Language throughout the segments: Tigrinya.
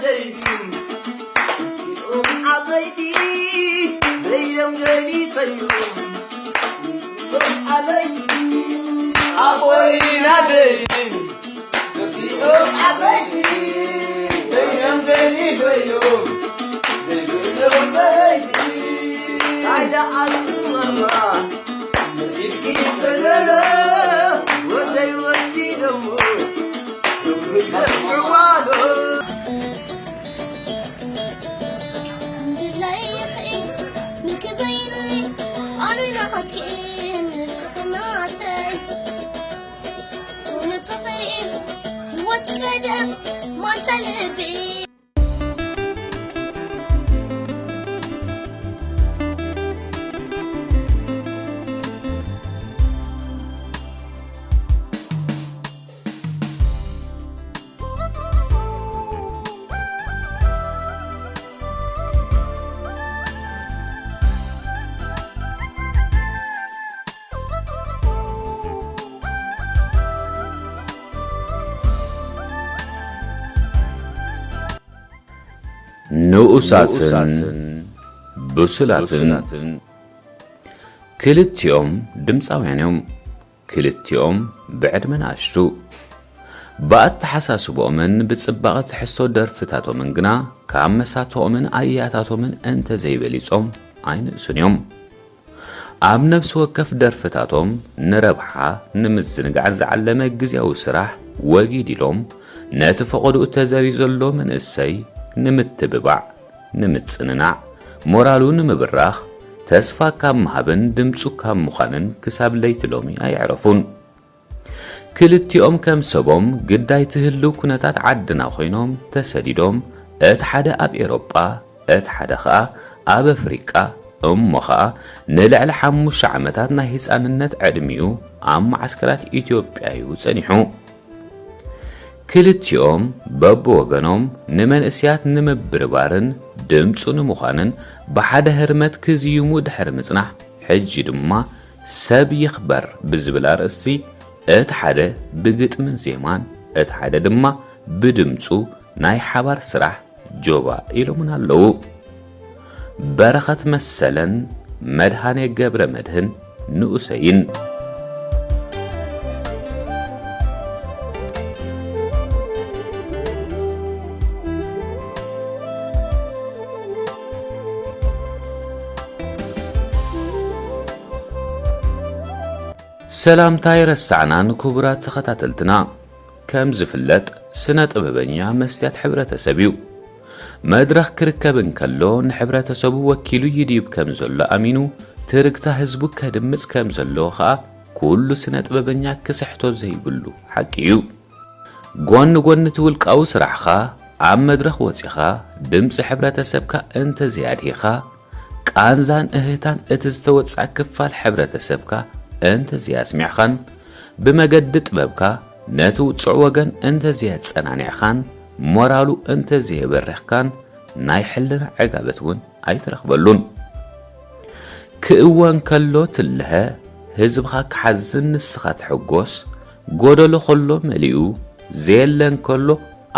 ደይድም እዚኦም ዓበይቲ ደይዶም ገሊፈዮም እዞም ዓበይቲ ኣቦይና ደይድም እዚኦም ዓበይቲ ደይዶም ገሊፈዮም ዘይብሎም በረይቲ ኣይዳ ኣልኩ መማ መሲልኪ ጸገለ ወደይ ወሲዶሞ ንኡሳትን ብሱላትን ክልቲኦም ድምፃውያን እዮም። ክልቲኦም ብዕድመ ንኣሽቱ። ብኣተሓሳስብኦምን ብፅባቐ ትሕዝቶ ደርፍታቶምን ግና ካብ መሳትኦምን ኣያታቶምን እንተዘይበሊፆም ኣይንእሱን እዮም። ኣብ ነፍሲ ወከፍ ደርፍታቶም ንረብሓ ንምዝንጋዕ ዝዓለመ ግዝያዊ ስራሕ ወጊድ ኢሎም ነቲ ፈቐዶኡ ተዘርዩ ዘሎ መንእሰይ ንምትብባዕ ንምጽንናዕ፣ ሞራሉ ንምብራኽ፣ ተስፋ ካብ ምሃብን ድምጹ ካብ ምዃንን ክሳብ ለይቲ ሎሚ ኣየዕረፉን። ክልቲኦም ከም ሰቦም ግዳይ ትህልው ኩነታት ዓድና ኮይኖም ተሰዲዶም፣ እቲ ሓደ ኣብ ኤሮጳ፣ እቲ ሓደ ኸኣ ኣብ ኣፍሪቃ፣ እሞ ኸኣ ንልዕሊ ሓሙሽተ ዓመታት ናይ ህጻንነት ዕድሚኡ ኣብ መዓስከራት ኢትዮጵያ እዩ ጸኒሑ። ክልቲኦም በብወገኖም ንመንእሰያት ንምብርባርን ድምፁ ንምዃንን ብሓደ ህርመት ክዝይሙ ድሕሪ ምጽናሕ፣ ሕጂ ድማ ሰብ ይኽበር ብዝብል ኣርእስቲ እቲ ሓደ ብግጥምን ዜማን እቲ ሓደ ድማ ብድምፁ ናይ ሓባር ስራሕ ጆባ ኢሎምና ኣለዉ። በረኸት መሰለን መድሃኔ ገብረ መድህን ንኡሰይን። ሰላምታ ኣይረሳዕናን ክቡራት ተኸታተልትና። ከም ዝፍለጥ ስነ ጥበበኛ መስትያት ሕብረተሰብ እዩ። መድረኽ ክርከብ እንከሎ ንሕብረተሰቡ ወኪሉ ይድይብ ከም ዘሎ ኣሚኑ ትርግታ ህዝቡ ከድምጽ ከም ዘለዎ ኸኣ ኩሉ ስነ ጥበበኛ ክስሕቶ ዘይብሉ ሓቂ እዩ። ጎኒ ጎኒ እቲ ውልቃዊ ስራሕኻ ኣብ መድረኽ ወጺኻ ድምጺ ሕብረተሰብካ እንተዘይኣድሂኻ ቃንዛን እህህታን እቲ ዝተወጽኣ ክፋል ሕብረተሰብካ እንተዘይኣስሚዕኻን፣ ብመገዲ ጥበብካ ነቲ ውጹዕ ወገን እንተዘየጸናኒዕኻን፣ ሞራሉ እንተዘየበሪኽካን፣ ናይ ሕልና ዕጋበት እውን ኣይትረኽበሉን። ክእወ እንከሎ ትልሀ፣ ህዝብኻ ክሓዝን ንስኻ ትሕጎስ፣ ጎደሎ ከሎ መሊኡ፣ ዘየለ እንከሎ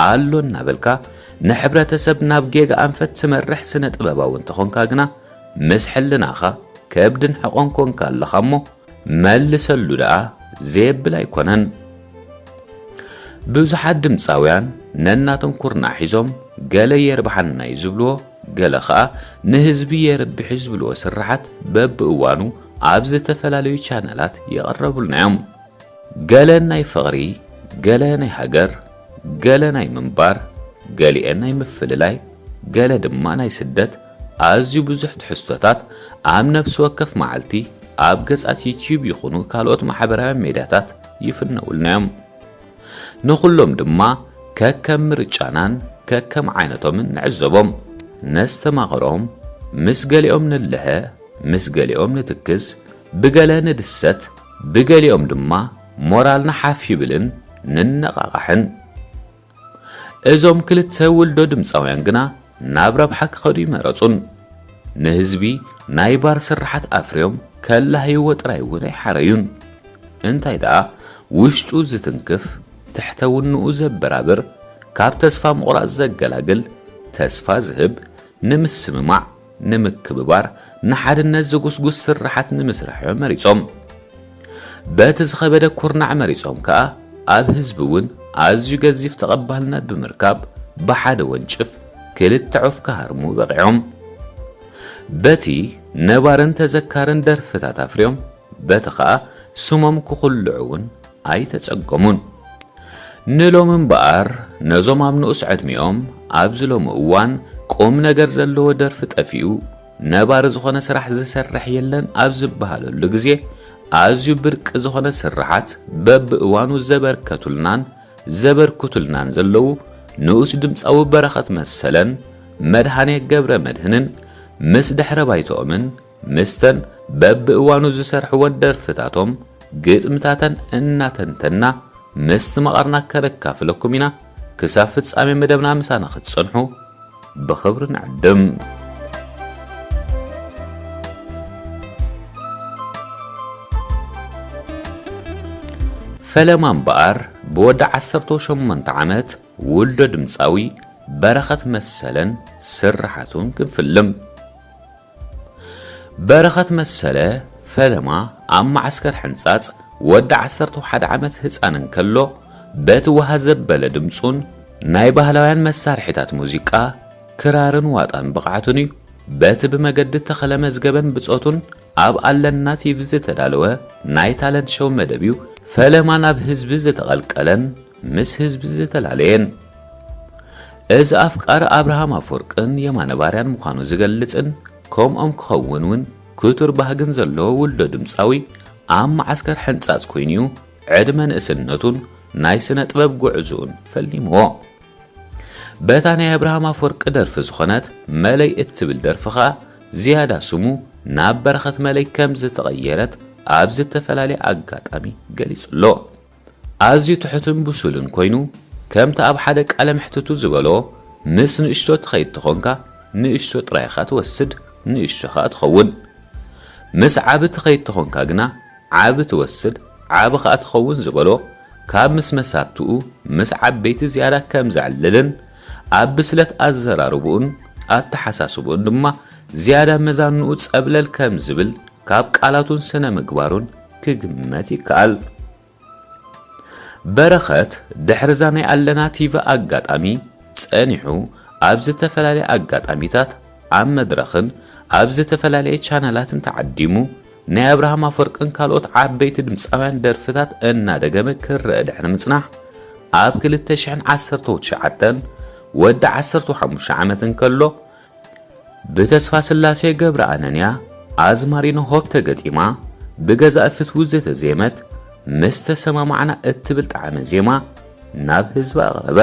ኣሎ እናበልካ ንሕብረተሰብ ናብ ጌጋ ኣንፈት ትመርሕ ስነ ጥበባዊ እንተኾንካ ግና ምስ ሕልናኻ ከብድን ሕቖን ኮንካ ኣለኻ እሞ መልሰሉ ደኣ ዘየብል ኣይኮነን። ብዙሓት ድምፃውያን ነናቶም ኩርናዕ ሒዞም ገለ የርብሓና እዩ ዝብልዎ፣ ገለ ኸኣ ንህዝቢ የርብሕ እዩ ዝብልዎ ስርሓት በብእዋኑ ኣብ ዝተፈላለዩ ቻነላት የቐረቡልና እዮም። ገለ ናይ ፍቕሪ፣ ገለ ናይ ሃገር፣ ገለ ናይ ምንባር፣ ገሊኤን ናይ ምፍልላይ፣ ገለ ድማ ናይ ስደት ኣዝዩ ብዙሕ ትሕዝቶታት ኣብ ነፍሲ ወከፍ መዓልቲ ኣብ ገጻት ዩትዩብ ይኹኑ ካልኦት ማሕበራዊ ሜድያታት ይፍነውልና እዮም። ንኹሎም ድማ ከከም ምርጫናን ከከም ዓይነቶምን ንዕዘቦም፣ ነስተማቕሮም፣ ምስ ገሊኦም ንልሀ፣ ምስ ገሊኦም ንትክዝ፣ ብገለ ንድሰት፣ ብገሊኦም ድማ ሞራልና ሓፍ ይብልን ንነቓቓሕን። እዞም ክልተ ውልዶ ድምፃውያን ግና ናብ ረብሓ ክኸዱ ይመረጹን ንህዝቢ ናይ ባር ስርሓት ኣፍርዮም ከላህይዎ ጥራይ እውን ኣይሓረዩን። እንታይ ደኣ ውሽጡ ዝትንክፍ ትሕተ ውንኡ ዘበራብር ካብ ተስፋ ምቑራጽ ዘገላግል፣ ተስፋ ዝህብ፣ ንምስምማዕ፣ ንምክብባር፣ ንሓድነት ዝጉስጉስ ስርሓት ንምስራሕ እዮም መሪጾም። በቲ ዝኸበደ ኩርናዕ መሪጾም ከኣ ኣብ ህዝቢ እውን ኣዝዩ ገዚፍ ተቐባልነት ብምርካብ ብሓደ ወንጭፍ ክልተ ዑፍ ክሃርሙ በቒዖም። በቲ ነባርን ተዘካርን ደርፍታት ኣፍርዮም፣ በቲ ኸኣ ስሞም ክኹልዑ እውን ኣይተጸገሙን። ንሎሚ እምበኣር ነዞም ኣብ ንኡስ ዕድሚኦም ኣብዚ ሎሚ እዋን ቁም ነገር ዘለዎ ደርፊ ጠፊኡ ነባሪ ዝኾነ ስራሕ ዝሰርሕ የለን ኣብ ዝበሃለሉ ግዜ ኣዝዩ ብርቂ ዝኾነ ስርሓት በብእዋኑ ዘበርከቱልናን ዘበርክቱልናን ዘለዉ ንኡስ ድምጻዊ በረኸት መሰለን መድሃኔ ገብረ መድህንን ምስ ድሕረ ባይትኦምን ምስተን በብእዋኑ ዝሰርሕወን ደርፍታቶም ግጥምታተን እናተንተና ምስቲ መቐርና ከነካፍለኩም ኢና። ክሳብ ፍጻሜ መደብና ምሳና ክትጸንሑ ብኽብሪ ንዕድም። ፈለማ እምበኣር ብወዲ ዓሰርተ ሸሞንተ ዓመት ውልዶ ድምጻዊ በረኸት መሰለን ስርሓቱን ክንፍልም። በረኸት መሰለ ፈለማ ኣብ መዓስከር ሕንጻጽ ወዲ ዓሰርተ ሓደ ዓመት ህጻን እንከሎ በቲ ወሃ ዘበለ ድምጹን ናይ ባህላውያን መሳርሒታት ሙዚቃ ክራርን ዋጣን ብቕዓቱን እዩ። በቲ ብመገዲ ተኸለ መዝገበን ብጾቱን ኣብ ኣለና ቲቪ ዝተዳለወ ናይ ታለንት ሾው መደብ እዩ ፈለማ ናብ ህዝቢ ዝተቐልቀለን ምስ ህዝቢ ዝተላለየን። እዚ ኣፍቃሪ ኣብርሃም ኣፈወርቅን የማነ ባርያን ምዃኑ ዝገልጽን ከምኦም ክኸውን እውን ክቱር ባህግን ዘለዎ ውልዶ ድምጻዊ ኣብ መዓስከር ሕንጻጽ ኮይኑ'ዩ ዕድመ ንእስነቱን ናይ ስነ ጥበብ ጉዕዞኡን ፈሊምዎ። በታ ናይ ኣብርሃም ኣፈወርቂ ደርፊ ዝኾነት መለይ እትብል ደርፊ ኸኣ ዝያዳ ስሙ ናብ በረኸት መለይ ከም ዝተቐየረት ኣብ ዝተፈላለየ ኣጋጣሚ ገሊጹ ኣሎ። ኣዝዩ ትሑትን ብሱልን ኮይኑ፣ ከምቲ ኣብ ሓደ ቃለ መሕትቱ ዝበሎ፣ ምስ ንእሽቶ ትኸይድ ተኾንካ፣ ንእሽቶ ጥራይ ኢኻ ትወስድ፣ ንእሽቶ ኸኣ ትኸውን። ምስ ዓቢ ትኸይድ ተኾንካ ግና፣ ዓቢ ትወስድ፣ ዓቢ ኸኣ ትኸውን ዝበሎ፣ ካብ ምስ መሳርትኡ ምስ ዓበይቲ ዝያዳ ከም ዘዕልልን፣ ኣብ ብስለት ኣዘራርብኡን ኣተሓሳስብኡን ድማ ዝያዳ መዛንኡ ጸብለል ከም ዝብል ካብ ቃላቱን ስነ ምግባሩን ክግመት ይከኣል። በረኸት ድሕሪ እዛ ናይ ኣለና ቲቪ ኣጋጣሚ ጸኒሑ ኣብ ዝተፈላለየ ኣጋጣሚታት ኣብ መድረኽን ኣብ ዝተፈላለየ ቻነላትን ተዓዲሙ ናይ ኣብርሃም ኣፈወርቅን ካልኦት ዓበይቲ ድምጻውያን ደርፍታት እናደገመ ክረአ ድሕሪ ምጽናሕ ኣብ ክልተ ሽሕን ዓሰርተ ትሽዓተን ወዲ ዓሰርተ ሓሙሽተ ዓመት እንከሎ ብተስፋ ስላሴ ገብረ ኣነንያ ኣዝማሪኖ ሆፕ ተገጢማ ብገዛኢ ፍትዉ ዝተዜመት ምስ ተሰማማዕና እትብል ጣዕመ ዜማ ናብ ህዝቢ ኣቕረበ።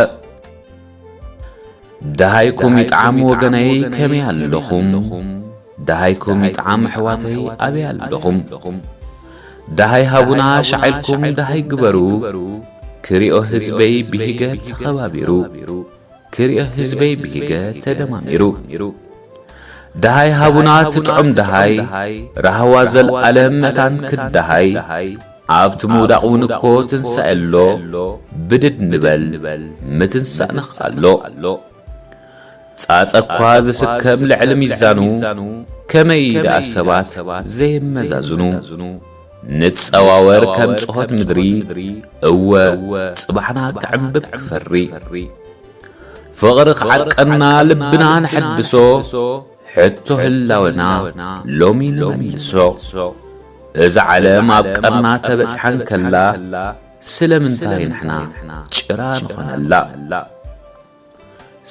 ደሃይኩም ይጥዓም ወገነይ ከመይ ኣለኹም? ደሃይኩም ይጥዓም ኣሕዋተይ ኣበይ ኣለኹም? ደሃይ ሃቡና ሻዒልኩም ደሃይ ግበሩ ክሪኦ ህዝበይ ብሂገት ተኸባቢሩ። ክሪኦ ህዝበይ ብሂገ ተደማሚሩ። ደሃይ ሃቡና ትጥዑም ደሃይ፣ ራህዋ ዘልኣለም መታን ክደሃይ፣ ኣብቲ ምውዳቕ እውን እኮ ትንሳኤ ኣሎ፣ ብድድ ንበል ምትንሳእ ንኽኣሎ። ጻጸ እኳ ዝስከም ልዕሊ ሚዛኑ፣ ከመይ ደኣ ሰባት ዘይመዛዝኑ። ንጸዋወር ከም ጽሆት ምድሪ፣ እወ ጽባሕና ክዕምብብ ክፈሪ። ፍቕሪ ክዓርቀና ልብና ነሐድሶ፣ ሕቶ ህላወና ሎሚ ንመልሶ። እዛ ዓለም ኣብ ቀርና ተበጽሓ እንከላ፣ ስለምንታይ ንሕና ጭራ ንኾነላ?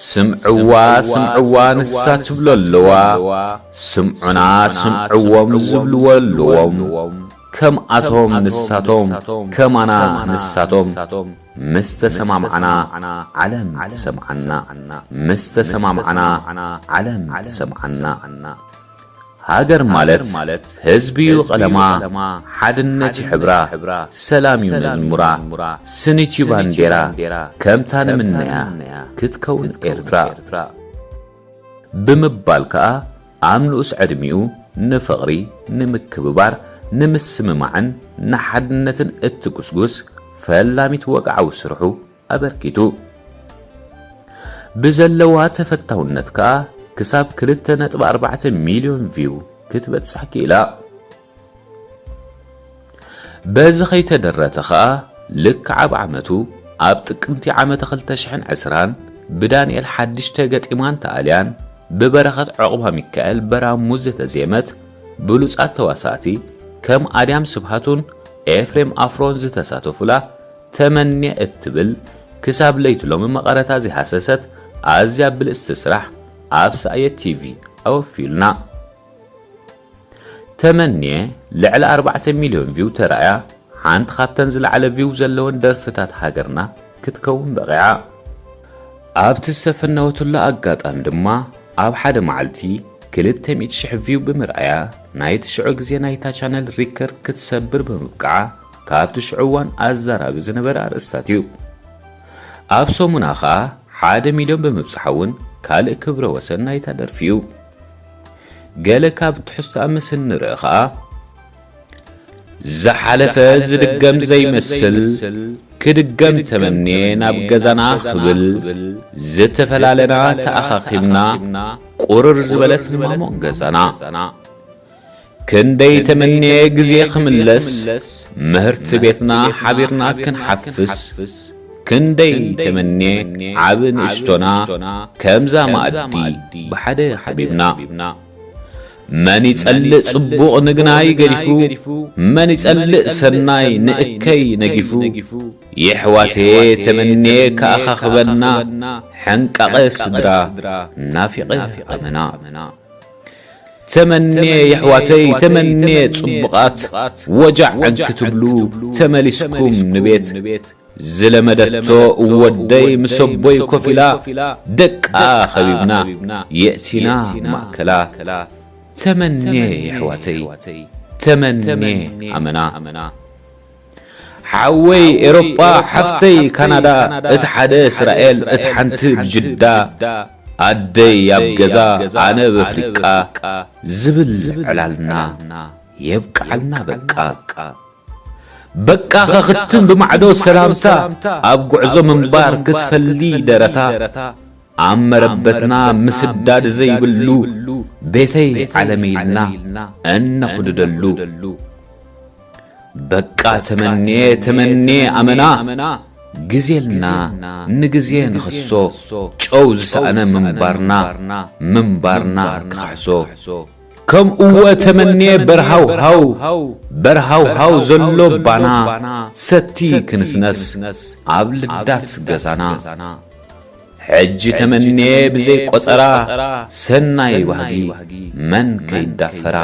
ስምዕዋ፣ ስምዕዋ ንሳ ትብሎ ኣለዋ፣ ስምዑና፣ ስምዕዎም ዝብልዎ ኣለዎም። ከምኣቶም ንሳቶም፣ ከማና ንሳቶም፣ ምስ ተሰማማዕና ዓለም ትሰምዓና፣ ምስ ተሰማማዕና ዓለም ትሰምዓና። ሃገር ማለት ህዝቢ እዩ ቀለማ፣ ሓድነት እዩ ሕብራ፣ ሰላም እዩ መዝሙራ፣ ስኒት እዩ ባንዴራ፣ ከምታ ንምነያ ክትከውን ኤርትራ። ብምባል ከኣ ኣብ ንኡስ ዕድሚኡ ንፍቕሪ፣ ንምክብባር፣ ንምስምማዕን ንሓድነትን እትጉስጉስ ፈላሚት ወግዓዊ ስርሑ ኣበርኪቱ። ብዘለዋ ተፈታውነት ከኣ ክሳብ ክልተ ነጥቢ ኣርባዕተ ሚልዮን ቪው ክትበጽሕ ክኢላ። በዚ ከይተደረተ ከኣ ልክዕ ኣብ ዓመቱ ኣብ ጥቅምቲ ዓመተ ክልተ ሽሕን ዕስራን ብዳንኤል ሓድሽ ተገጢማን ተኣልያን ብበረኸት ዑቕባሚካኤል በራሙ ዝተዜመት ብሉጻት ተዋሳእቲ ከም ኣድያም ስብሃቱን ኤፍሬም ኣፍሮን ዝተሳተፉላ ተመኔ እትብል ክሳብ ለይቲ ሎሚ መቐረታ ዘይሃሰሰት ኣዝያ ብልጽቲ ስራሕ ኣብ ሳእየ ቲቪ ኣወፊዩልና። ተመኔ ልዕሊ ኣርባዕተ ሚልዮን ቪው ተራእያ ሓንቲ ካብተን ዝለዓለ ቪው ዘለወን ደርፍታት ሃገርና ክትከውን በቒዓ። ኣብቲ ዝተፈነወትሉ ኣጋጣሚ ድማ ኣብ ሓደ መዓልቲ ክልተ ሚእቲ ሽሕ ቪው ብምርኣያ ናይቲ ሽዑ ግዜ ናይታ ቻነል ሪከርድ ክትሰብር ብምብቃዓ ካብቲ ሽዑ እዋን ኣዛራቢ ዝነበረ ኣርእስታት እዩ። ኣብ ሰሙና ኸኣ ሓደ ሚልዮን ብምብጻሓ እውን ካልእ ክብረ ወሰን ናይታ ደርፊ እዩ። ገለ ካብ ትሕዝቶኣ ምስ እንርኢ ኸኣ ዝሓለፈ ዝድገም ዘይመስል ክድገም ተመኔ ናብ ገዛና ክብል ዝተፈላለና ተኣኻኺብና ቁርር ዝበለት ማሞቕ ገዛና። ክንደይ ተመኔ ግዜ ክምለስ ምህርቲ ቤትና ሓቢርና ክንሓፍስ ክንደይ ተመኔ ዓቢ ንእሽቶና ከምዛ መኣዲ ብሓደ ሓቢብና። መን ይጸልእ ጽቡቕ ንግናይ ገዲፉ፣ መን ይጸልእ ሰናይ ንእከይ ነጊፉ፣ የሕዋቴ ተመኔ ከኣኻኽበና፣ ሕንቃቐ ስድራ ናፊቐ ኣመና። ተመኔ የሕዋተይ፣ ተመኔ ጽቡቓት፣ ወጃዕ ዕንክትብሉ ተመሊስኩም ንቤት፣ ዝለመደቶ እወደይ ምስ ኣቦይ ኮፍ ኢላ፣ ደቃ ኸቢብና የእቲና ማእከላ። ተመኔ የሕዋተይ፣ ተመኔ ኣመና። ሓወይ ኤሮጳ፣ ሓፍተይ ካናዳ፣ እቲ ሓደ እስራኤል፣ እቲ ሓንቲ ብጅዳ፣ ኣደይ ኣብ ገዛ፣ ኣነ ኣብ ኣፍሪቃ ዝብል ዕላልና የብቅዓልና በቃ። በቃ ኸኽትም ብማዕዶ ሰላምታ፣ ኣብ ጉዕዞ ምንባር ክትፈሊ ደረታ፣ ኣብ መረበትና ምስዳድ ዘይብሉ፣ ቤተይ ዓለመይ ኢልና እነኹድደሉ። በቃ ተመኔ፣ ተመኔ ኣመና፣ ግዜልና ንግዜ ንኸሶ፣ ጨው ዝሰኣነ ምንባርና፣ ምንባርና ክኸሕሶ። ከምኡወ ተመኔ በርሃውሃው፣ በርሃውሃው ዘሎ ባና፣ ሰቲ ክንስነስ ኣብ ልዳት ገዛና። ሕጂ ተመኔ ብዘይ ቆጸራ፣ ሰናይ ባህጊ መን ከይዳፈራ።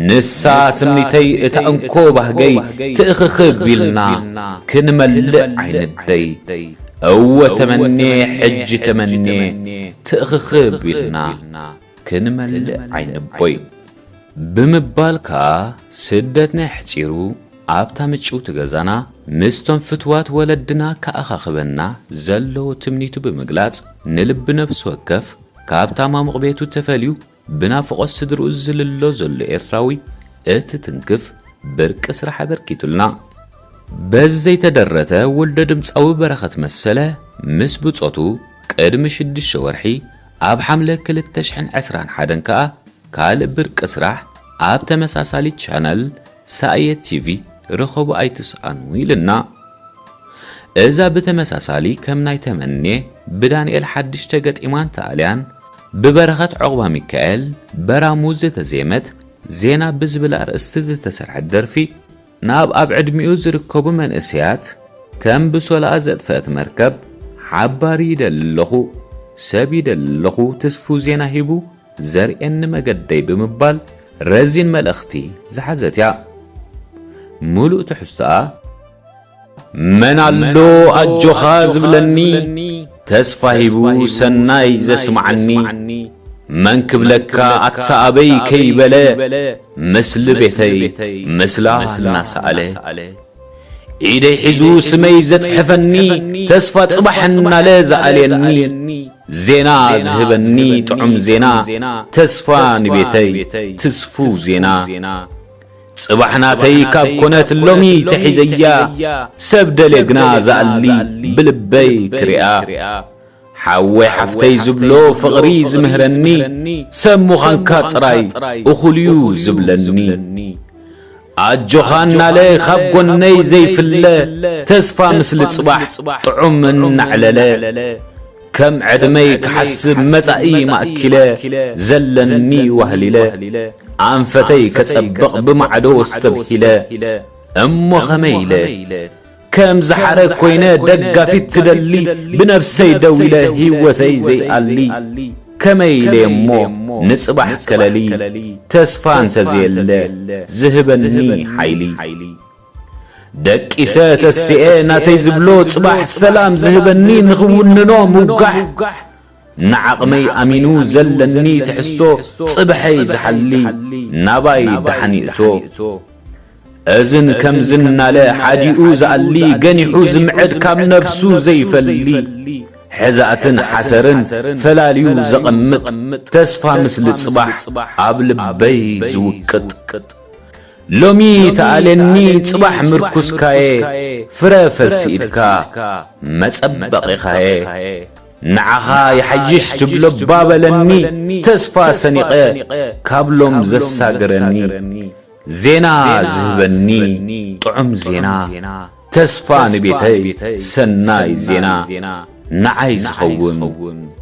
ንሳ ትምኒተይ እታ እንኮ ባህገይ ትእኽኽ ቢልና ክንመልእ ዓይንደይ። እወ ተመኔ ሕጂ ተመኔ ትእኽኽ ቢልና ክንመልእ ዓይንቦይ። ብምባል ከኣ ስደትና የሕጺሩ ኣብታ ምጭውቲ ገዛና ምስቶም ፍትዋት ወለድና ከኣኻኽበና ዘለዎ ትምኒቱ ብምግላጽ ንልቢ ነፍሲ ወከፍ ካብታ ማሙቕ ቤቱ ተፈልዩ ብናፍቖት ስድርኡ ዝልሎ ዘሎ ኤርትራዊ እቲ ትንክፍ ብርቂ ስራሕ ኣበርኪቱልና። በዚ ዘይተደረተ ውልዶ ድምጻዊ በረኸት መሰለ ምስ ብጾቱ ቅድሚ ሽዱሽተ ወርሒ ኣብ ሓምለ ክልተ ሽሕን ዕስራን ሓደን ከኣ ካልእ ብርቂ ስራሕ ኣብ ተመሳሳሊ ቻነል ሳእየ ቲቪ ርኸቡ ኣይትስኣኑ ኢልና። እዛ ብተመሳሳሊ ከም ናይ ተመኔ ብዳንኤል ሓድሽ ተገጢማን ተኣልያን ብበረኸት ዑቕባሚካኤል በራሙ ዝተዜመት ዜና ብዝብል ኣርእስቲ ዝተሰርሐት ደርፊ ናብ ኣብ ዕድሚኡ ዝርከቡ መንእሰያት ከም ብሶላኣ ዘጥፈአት መርከብ ሓባሪ ይደሊ ኣለኹ፣ ሰብ ይደሊ ኣለኹ፣ ትስፉው ዜና ሂቡ ዘርእየኒ መገደይ ብምባል ረዚን መልእኽቲ ዝሓዘት እያ። ምሉእ ትሕዝቶኣ መን ኣሎ ኣጆኻ ዝብለኒ፣ ተስፋ ሂቡ ሰናይ ዘስምዓኒ፣ መን ክብለካ ኣታ ኣበይ ከይበለ፣ ምስሊ ቤተይ ምስላ እናሰኣለ፣ ኢደይ ሒዙ ስመይ ዘጽሕፈኒ፣ ተስፋ ጽባሕ እናለ ዝኣልየኒ፣ ዜና ዝህበኒ ጥዑም ዜና፣ ተስፋ ንቤተይ ትስፉው ዜና። ጽባሕ ናተይ ካብ ኮነት ሎሚ ተሒዘያ፣ ሰብ ደልየ ግና ዝኣሊ ብልበይ ክሪኣ። ሓወይ ሓፍተይ ዝብሎ ፍቕሪ ዝምህረኒ፣ ሰብ ምዃንካ ጥራይ እኹል እዩ ዝብለኒ። ኣጆኻ እናለ ካብ ጎነይ ዘይፍለ፣ ተስፋ ምስሊ ጽባሕ ጥዑም እናዕለለ። ከም ዕድመይ ክሓስብ መጻኢ ማእኪለ፣ ዘለኒ ዋህሊለ። ኣንፈተይ ከጸብቕ ብማዕዶ ኣስተብሂለ፣ እሞ ኸመይ ኢለ ከም ዝሓረ ኮይነ ደጋፊት ትደሊ፣ ብነብሰይ ደው ኢለ ህይወተይ ዘይኣሊ። ከመይ ኢለ እሞ ንጽባሕ ከለሊ፣ ተስፋ እንተዘየለ ዝህበኒ ሓይሊ። ደቂሰ ተሲኤ ናተይ ዝብሎ ጽባሕ ሰላም ዝህበኒ ንኽውንኖ ምውጋሕ። ንዓቕመይ ኣሚኑ ዘለኒ ትሕዝቶ ጽብሐይ ዝሓሊ ናባይ ደሓን ይእቶ። እዝን ከምዝን እናለ ሓዲኡ ዝኣሊ ገኒሑ ዝምዕድ ካብ ነብሱ ዘይፈሊ። ሕዛእትን ሓሰርን ፈላልዩ ዘቐምጥ ተስፋ ምስሊ ጽባሕ ኣብ ልበይ ዝውቅጥ። ሎሚ ተኣልየኒ ጽባሕ ምርኩስካየ፣ ፍረ ፈልሲ ኢድካ መጸበቒኻየ። ንዓኻ ይሓይሽ ትብሎ እባ በለኒ፣ ተስፋ ሰኒቐ ካብ ሎም ዘሳግረኒ። ዜና ዝህበኒ ጥዑም ዜና፣ ተስፋ ንቤተይ ሰናይ ዜና፣ ንዓይ ዝኸውን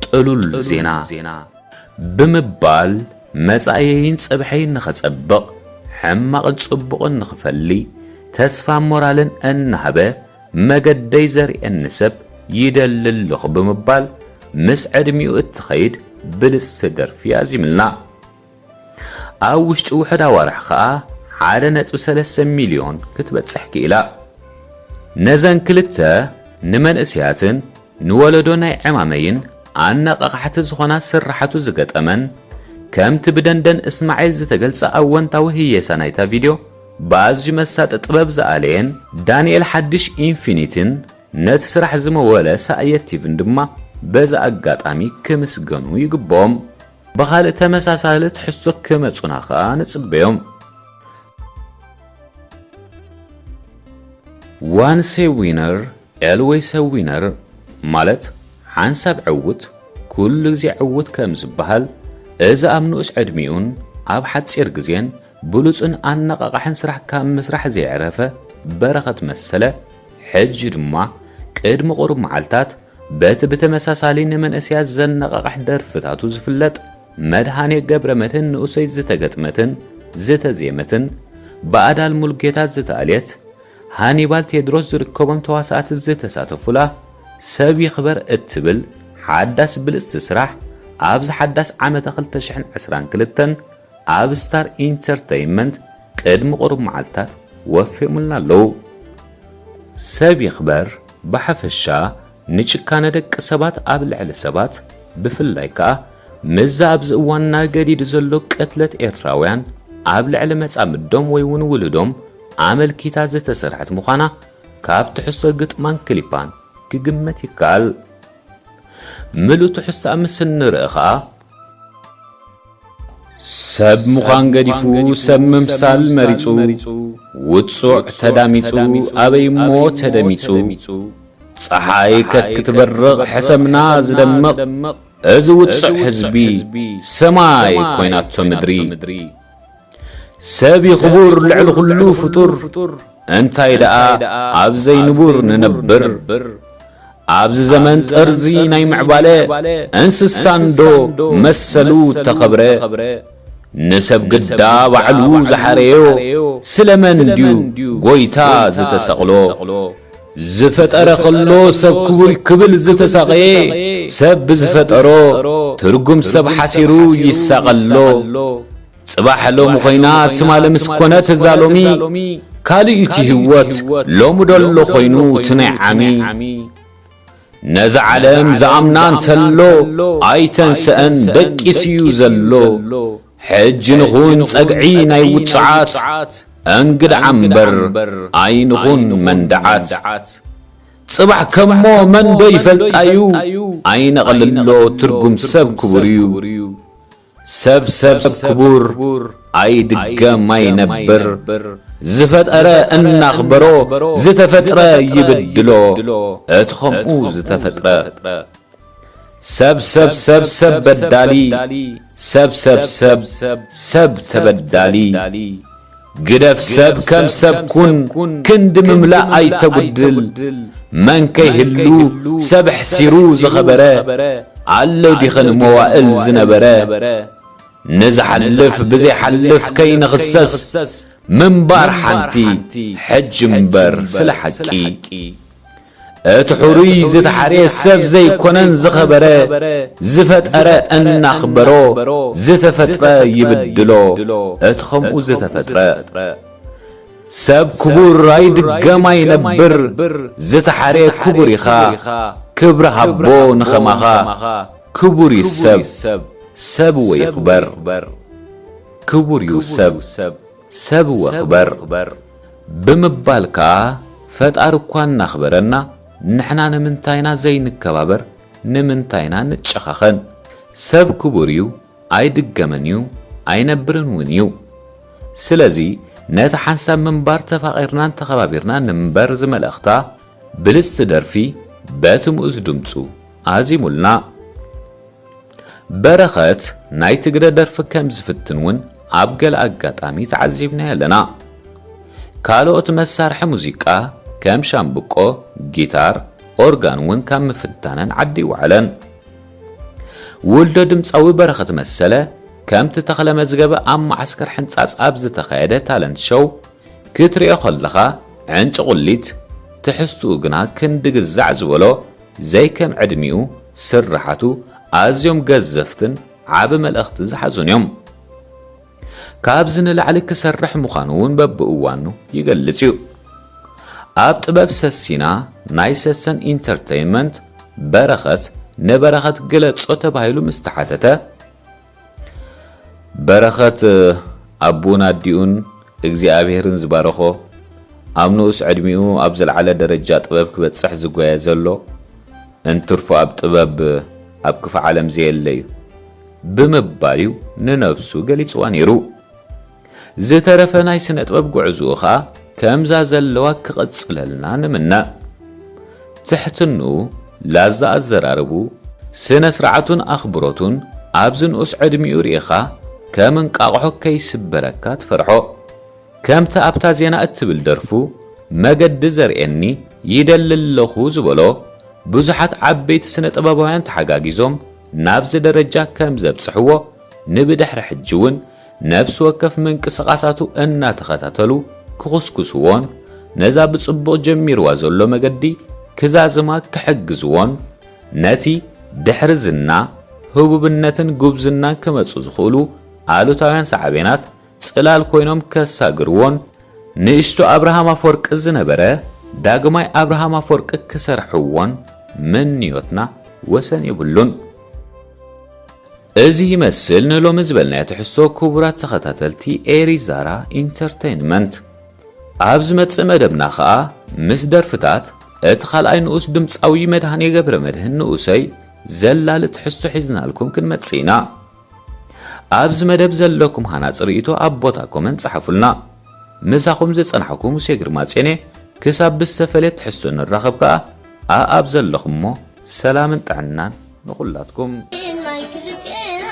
ጥሉል ዜና። ብምባል መጻእየይን ጽብሐይን ንኸጸብቕ፣ ሕማቕን ጽቡቕን ንኽፈሊ፣ ተስፋን ሞራልን እናሃበ፣ መገደይ ዘርእየኒ ሰብ ይደሊ ኣለኹ ብምባል፣ ምስ ዕድሚኡ እትኸይድ ብልጽቲ ደርፊ ኣዚምልና። ኣብ ውሽጢ ውሑድ ኣዋርሕ ኸኣ ሓደ ነጥቢ ሰለስተ ሚልዮን ክትበጽሕ ክኢላ። ነዘን ክልተ ንመንእሰያትን ንወለዶ ናይ ዕማመይን ኣነቓቓሕቲ ዝኾና ስራሓቱ ዝገጠመን፣ ከምቲ ብደንደን እስማዒል ዝተገልጸ ኣወንታዊ ህየሳ ናይታ ቪድዮ ብኣዝዩ መሳጢ ጥበብ ዝኣለየን፣ ዳንኤል ሓድሽ ኢንፊኒቲን ነቲ ስራሕ ዝመወለ ሳእየት ቲቪን ድማ በዚ ኣጋጣሚ ክምስገኑ ይግብኦም። ብኻልእ ተመሳሳሊ ትሕዝቶ ክመጹና ኸኣ ንጽበዮም። ዋንስ ኤ ዊነር ኤልዌይስ ኤ ዊነር ማለት ሓንሳብ ዕዉት ኩሉ ግዜ ዕዉት ከም ዝበሃል፣ እዚ ኣብ ንኡስ ዕድሚኡን ኣብ ሓጺር ግዜን ብሉጽን ኣነቓቓሕን ስራሕ ካብ ምስራሕ ዘየዕረፈ በረኸት መሰለ፣ ሕጂ ድማ ቅድሚ ቁሩብ መዓልታት በቲ ብተመሳሳሊ ንመንእሰያት ዘነቓቕሕ ደርፍታቱ ዝፍለጥ መድሃኔ ገብረመድህን ንኡሰይ ዝተገጥመትን ዝተዜመትን ብኣዳል ሙሉጌታ ዝተኣልየት ሃኒባል ቴድሮስ ዝርከቦም ተዋሳእቲ ዝተሳተፉላ ሰብ ይኽበር እትብል ሓዳስ ብልጽቲ ስራሕ ኣብዚ ሓዳስ ዓመተ ክልተ ሽሕን ዕስራን ክልተን ኣብ ስታር ኢንተርተይንመንት ቅድሚ ቁሩብ መዓልታት ወፍዮምልና ኣለዉ። ሰብ ይኽበር ብሓፈሻ ንጭካነ ደቂ ሰባት ኣብ ልዕሊ ሰባት ብፍላይ ከኣ ምስዚ ኣብዚ እዋንና ገዲዱ ዘሎ ቅትለት ኤርትራውያን ኣብ ልዕሊ መጻምዶም ወይ እውን ውሉዶም ኣመልኪታ ዝተሰርሐት ምዃና ካብ ትሕዝቶ ግጥማን ክሊፓን ክግመት ይከኣል። ምሉእ ትሕዝቶኣ ምስ እንርኢ ኸኣ፣ ሰብ ምዃን ገዲፉ ሰብ ምምሳል መሪጹ፣ ውጹዕ ተዳሚጹ ኣበይ እሞ ተደሚጹ። ጸሓይ ከክትበርቕ ሕሰምና ዝደምቕ፣ እዚ ውጹዕ ህዝቢ ሰማይ ኮይናቶ ምድሪ። ሰብ ይኽቡር ልዕሊ ኩሉ ፍጡር፣ እንታይ ደኣ ኣብ ዘይንቡር ንነብር። ኣብዚ ዘመን ጠርዚ ናይ ምዕባለ፣ እንስሳ እንዶ መሰሉ ተኸብረ። ንሰብ ግዳ ባዕሉ ዝሓረዮ፣ ስለመን ድዩ ጎይታ ዝተሰቕሎ? ዝፈጠረ ከሎ ሰብ ክቡር ክብል ዝተሳቐየ፣ ሰብ ብዝፈጠሮ ትርጉም ሰብ ሓሲሩ ይሳቐሎ። ጽባሕ ሎሚ ኮይና ትማሊ ምስ ኮነት እዛ ሎሚ፣ ካልእ እዩ እቲ ህይወት ሎሚ ደሎ ኮይኑ እቲ ናይ ዓሚ። ነዛ ዓለም ዝኣምና እንተሎ ኣይተንስአን ደቂሱ እዩ ዘሎ። ሕጂ ንኹን ጸግዒ ናይ ውጹዓት፣ እንግድዓ እምበር ኣይንኹን መንድዓት። ጽባሕ ከሞ መን ዶ ይፈልጣ እዩ? ኣይነቕልሎ ትርጉም ሰብ ክቡር እዩ። ሰብ ሰብ ክቡር ኣይድገም ኣይነብር። ዝፈጠረ እናኽበሮ ዝተፈጥረ ይብድሎ። እቲ ኸምኡ ዝተፈጥረ ሰብ ሰብ ሰብ ሰብ በዳሊ፣ ሰብ ሰብ ሰብ ሰብ ተበዳሊ። ግደፍ ሰብ ከም ሰብ ኩን፣ ክንዲ ምምላእ ኣይተጉድል። መን ከይህሉ ሰብ ኣሕሲሩ ዝኸበረ፣ ኣሎ ዲኽን መዋእል ዝነበረ። ንዝሓልፍ ብዘይሓልፍ ከይንኽሰስ፣ ምንባር ሓንቲ ሕጂ እምበር ስለ ሓቂ። እቲ ሕሩይ ዝተሓርየ ሰብ ዘይኮነን ዝኸበረ፣ ዝፈጠረ እናኽበሮ፣ ዝተፈጥረ ይብድሎ፣ እቲ ኸምኡ ዝተፈጥረ። ሰብ ክቡር ኣይድገም ኣይነብር፣ ዝተሓርየ ክቡር ኢኻ፣ ክብሪ ሃቦ ንኸማኻ። ክቡር እዩ ሰብ፣ ሰብ ወይኽበር። ክቡር እዩ ሰብ፣ ሰብ ወኽበር። ብምባል ከኣ ፈጣሪ እኳ እናኽበረና፣ ንሕና ንምንታይና ዘይንከባበር፣ ንምንታይና ንጨኻኸን? ሰብ ክቡር እዩ፣ ኣይድገምን እዩ፣ ኣይነብርን እውን እዩ። ስለዚ ነቲ ሓንሳብ ምንባር ተፋቒርናን ተኸባቢርናን ንንበር ዝመልእኽታ ብልጽቲ ደርፊ በቲ ምኡዝ ድምጹ ኣዚሙልና። በረኸት ናይ ትግረ ደርፊ ከም ዝፍትን እውን ኣብ ገለ ኣጋጣሚ ተዓዚብናዮ ኣለና። ካልኦት መሳርሒ ሙዚቃ ከም ሻምብቆ፣ ጊታር፣ ኦርጋን እውን ካብ ምፍታነን ዓዲ ይወዓለን። ውልዶ ድምጻዊ በረኸት መሰለ ከምቲ ተኽለ መዝገበ ኣብ መዓስከር ሕንጻጽ ኣብ ዝተኻየደ ታለንት ሾው ክትሪኦ ከለኻ ዕንጭቑሊት፣ ትሕዝትኡ ግና ክንዲ ግዛዕ ዝበሎ ዘይከም ዕድሚኡ ስርሓቱ ኣዝዮም ገዘፍትን ዓቢ መልእኽቲ ዝሓዙን እዮም። ካብዚ ንላዕሊ ክሰርሕ ምዃኑ እውን በብእዋኑ ይገልጽ እዩ። ኣብ ጥበብ ሰሲና ናይ ሰሰን ኢንተርተይንመንት በረኸት ንበረኸት ግለጾ ተባሂሉ ምስ ተሓተተ፣ በረኸት ኣቡኡን ኣዲኡን እግዚኣብሔርን ዝባረኾ፣ ኣብ ንኡስ ዕድሚኡ ኣብ ዝለዓለ ደረጃ ጥበብ ክበጽሕ ዝጓየ ዘሎ፣ እንትርፎ ኣብ ጥበብ ኣብ ክፋ ዓለም ዘየለ እዩ ብምባል እዩ ንነብሱ ገሊጽዋ ነይሩ። ዝተረፈ ናይ ስነ ጥበብ ጉዕዝኡ ኸኣ ከምዛ ዘለዋ ክቕጽለልና ንምነ። ትሕትንኡ፣ ላዛ ኣዘራርቡ፣ ስነ ስርዓቱን ኣኽብሮቱን ኣብዚ ንኡስ ዕድሚኡ ርኢኻ ከም እንቃቕሖ ከይስበረካ ትፈርሖ። ከምቲ ኣብታ ዜና እትብል ደርፉ መገዲ ዘርእየኒ ይደሊ ኣለኹ ዝበሎ፣ ብዙሓት ዓበይቲ ስነ ጥበባውያን ተሓጋጊዞም ናብዚ ደረጃ ከም ዘብጽሕዎ፣ ንብድሕሪ ሕጂ እውን ነፍሲ ወከፍ ምንቅስቓሳቱ እናተኸታተሉ ክኹስኩስዎን ነዛ ብጽቡቕ ጀሚርዋ ዘሎ መገዲ ክዛዝማ ክሕግዝዎን ነቲ ድሕሪ ዝና፣ ህቡብነትን ጉብዝናን ክመጹ ዝኽእሉ ኣሉታውያን ሳዕቤናት ጽላል ኮይኖም ከሳግርዎን ንእሽቶ ኣብርሃም ኣፈወርቂ ዝነበረ ዳግማይ ኣብርሃም ኣፈወርቂ ክሰርሕዎን ምንዮትና ወሰን የብሉን። እዚ ይመስል ንሎሚ ዝበልናዮ ትሕዝቶ ክቡራት ተኸታተልቲ ኤሪ ዛራ ኢንተርተይንመንት። ኣብ ዝመጽእ መደብና ኸኣ ምስ ደርፍታት እቲ ካልኣይ ንኡስ ድምጻዊ መድሃኔ ገብረመድህን ንኡሰይ ዘላሊ ትሕዝቶ ሒዝናልኩም ክንመጽእ ኢና። ኣብዚ መደብ ዘለኩም ሃናጺ ርእይቶ ኣብ ቦታ ኮመንት ጸሓፉልና። ምሳኹም ዝጸናሕኩ ሙሴ ግርማ ጽዮን እየ። ክሳብ ብዝተፈልየ ትሕዝቶ ንራኸብ ከኣ ኣኣብ ዘለኹሞ ሰላምን ጥዕናን ንኹላትኩም። ናይ ክልቴና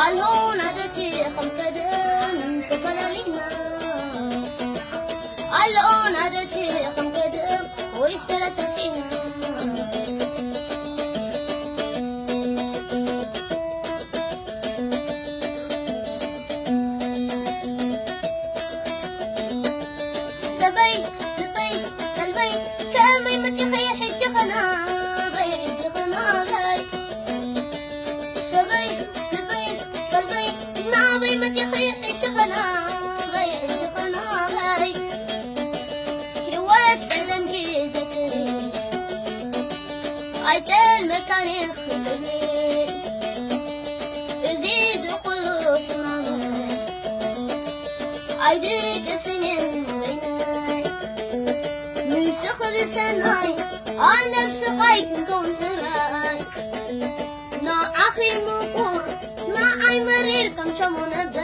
ኣልሆ ናደቲ ከም ቀደም ተፈላሊና፣ ኣልሆ ናደቲ ከም ቀደም ወይስ ተረሳሲና? ሰበይ ልበይ ቀልበይ ከመይ መጺኺ ሕጂ ኸናበይ፣ ሕጂ ኸናበይ? ሰበይ ልበይ ቀልበይ ናበይ መጺኺ ሕጂ ኸናበይ፣ ሕጂ ኸናበይ? ህይወት ቀደምኪ ዘክሪ ኣይጠልመካን እየ ክጽሊ። እዚ ዝኹሉ ሕማመይ ኣይድቅስን እየ ንበይነይ። ንስኺ ብሰናይ ኣነ ብስቓይ ክንከውን ሕራይ። ንዓኺ ምቁር ንዓይ መሪር ከም ሸሞነበ